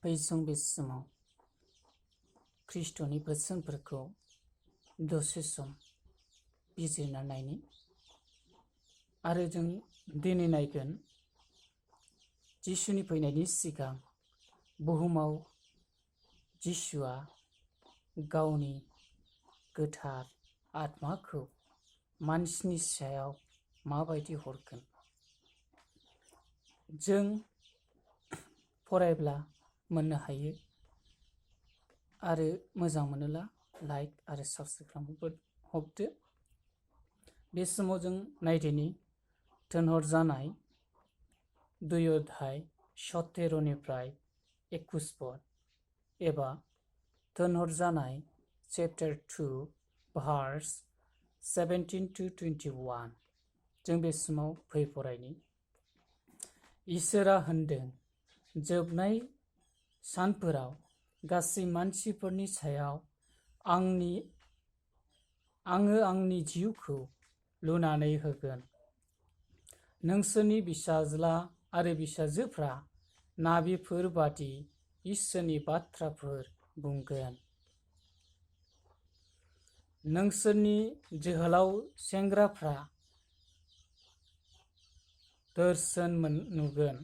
जों बे समाव ख्रिस्ट'नि बोसोनफोरखौ दसे सम बिजिरना नायनि आरो जों दिनै नायगोन जिसुनि फैनायनि सिगां बुहुमाव जिसुआ गावनि गोथार आत्माखौ मानसिनि सायाव माबायदि हरगोन। जों फरायब्ला मोननो हायो आरो मोजां मोनोला लाइक आरो साबस्क्राइब हरदो। बे समाव जों नायदिनि थिनहरजानाय 2 अध्याय 17निफ्राय 21 पद एबा थिनहरजानाय चैप्टार 2 verse 17 to 21। जों बे समाव फरायनि। इसोरा होनदों, जोबनाय सानफोराव गासै मानसिफोरनि सायाव आङो आंनि जिउखौ लुनानै होगोन। नोंसोरनि फिसाज्ला आरो फिसाजोफ्रा नाबिफोर बादि इसोरनि बाथ्राफोर बुंगोन। नोंसोरनि जोहोलाव सेंग्राफ्रा दर्शन नुगोन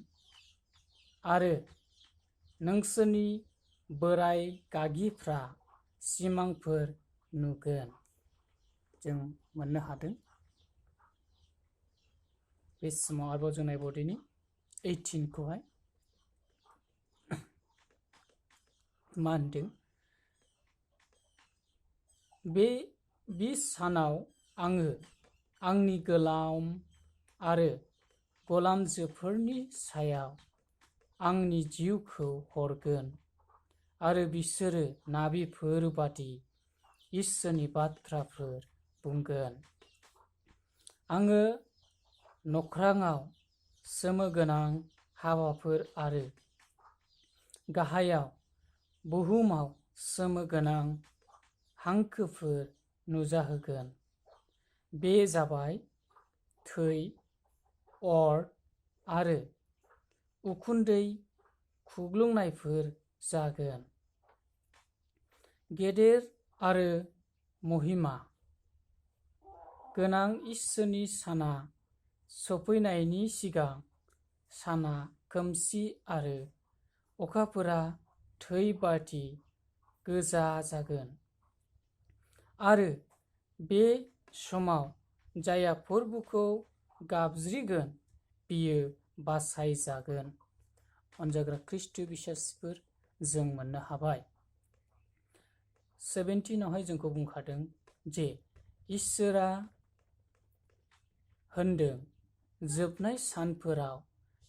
आरो नोंसोरनि बोराय गागिफ्रा सिमांफोर नुगोन। जों मोननो हादों। बे समाव आरोबाव जों नायबावदिनि 18खौहाय मा होनदों। बे सानाव आङो आंनि गोलाम आरो गलामजोफोरनि सायाव आंनि जिउखौ हरगोन आरो बिसोरो नाबिफोर बादि इसोरनि बाथ्राफोर बुंगोन। आङो नख्राङाव सोमोगोनां हाबाफोर आरो गाहायाव बुहुमाव सोमोगोनां हांखोफोर नुजाहोगोन। बे जाबाय थै, अर आरो उखुन्दै खुग्लुंनायफोर जागोन। गेदेर आरो महिमा गोनां इसोरनि साना सफैनायनि सिगां साना खोमसि आरो अखाफोरा थै बादि गोजा जागोन। आरो बे समाव जायहा फोरबोखौ गाबज्रिगोन बियो बासायजागोन। अनजाग्रा ख्रिस्ट बिश्वासिफोर जों मोननो हाबाय। 17आवहाय जोंखौ बुंखादों जे इसोरा होनदों, जोबनाय सानफोराव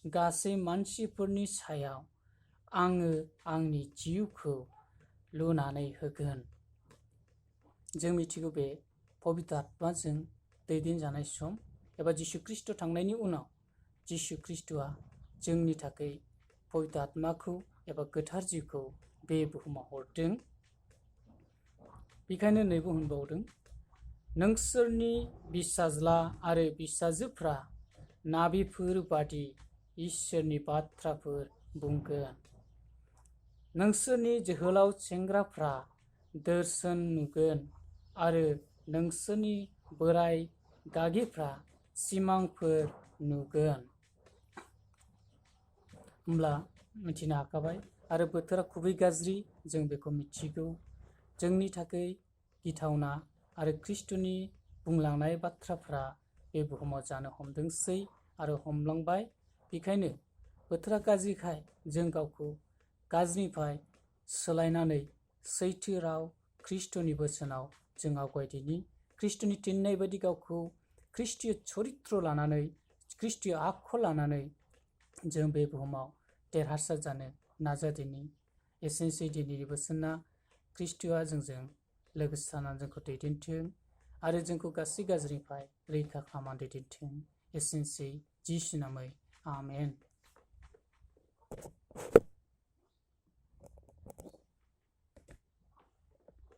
गासै मानसिफोरनि सायाव आङो आंनि जिउखौ लुनानै होगोन। जों मिथिगौ बे पबित्र आत्माजों दैदेनजानाय सम एबा जिसु ख्रिस्ट थांनायनि उनाव जिसु ख्रिस्टआ जोंनि थाखाय पबित्र आत्माखौ एबा गोथार जिउखौ बे बुहुमाव हरदों। बेखायनो नैबो होनबावदों, नोंसोरनि फिसाज्ला आरो फिसाजोफ्रा नाबिफोर बादि इसोरनि बाथ्राफोर बुंगोन। नोंसोरनि जोहोलाव सेंग्राफ्रा दर्शन नुगोन आरो नोंसोरनि बोराय गागिफ्रा सिमांफोर नुगोन। होमब्ला मिथिनो हाखाबाय आरो बोथोरा खुबै गाज्रि, जों बेखौ मिथिगौ। जोंनि थाखाय गिथावना आरो ख्रिस्टनि बुंलांनाय बाथ्राफ्रा बे बुहुमाव जानो हमदोंसै आरो हमलांबाय। बेखायनो बोथोरा गाज्रिखाय जों गावखौ गाज्रिनिफ्राय सोलायनानै सैथो राव ख्रिस्टनि बोसोनाव जों आवगायदिनि। ख्रिस्टनि थिननाय बायदि गावखौ ख्रिस्टीय चरित्र लानानै ख्रिस्टीय आखु लानानै जों बे बुहुमाव देरहासार जानो नाजादिनि। एसेनोसै दिनैनि बोसोना। ख्रिस्टआ जोंजों लोगोसे थानानै जोंखौ दैदेनथों आरो जोंखौ गासै गाज्रिनिफ्राय रैखा खालामनानै दैदेनथों। एसेनोसै जिसु नामै आमेन।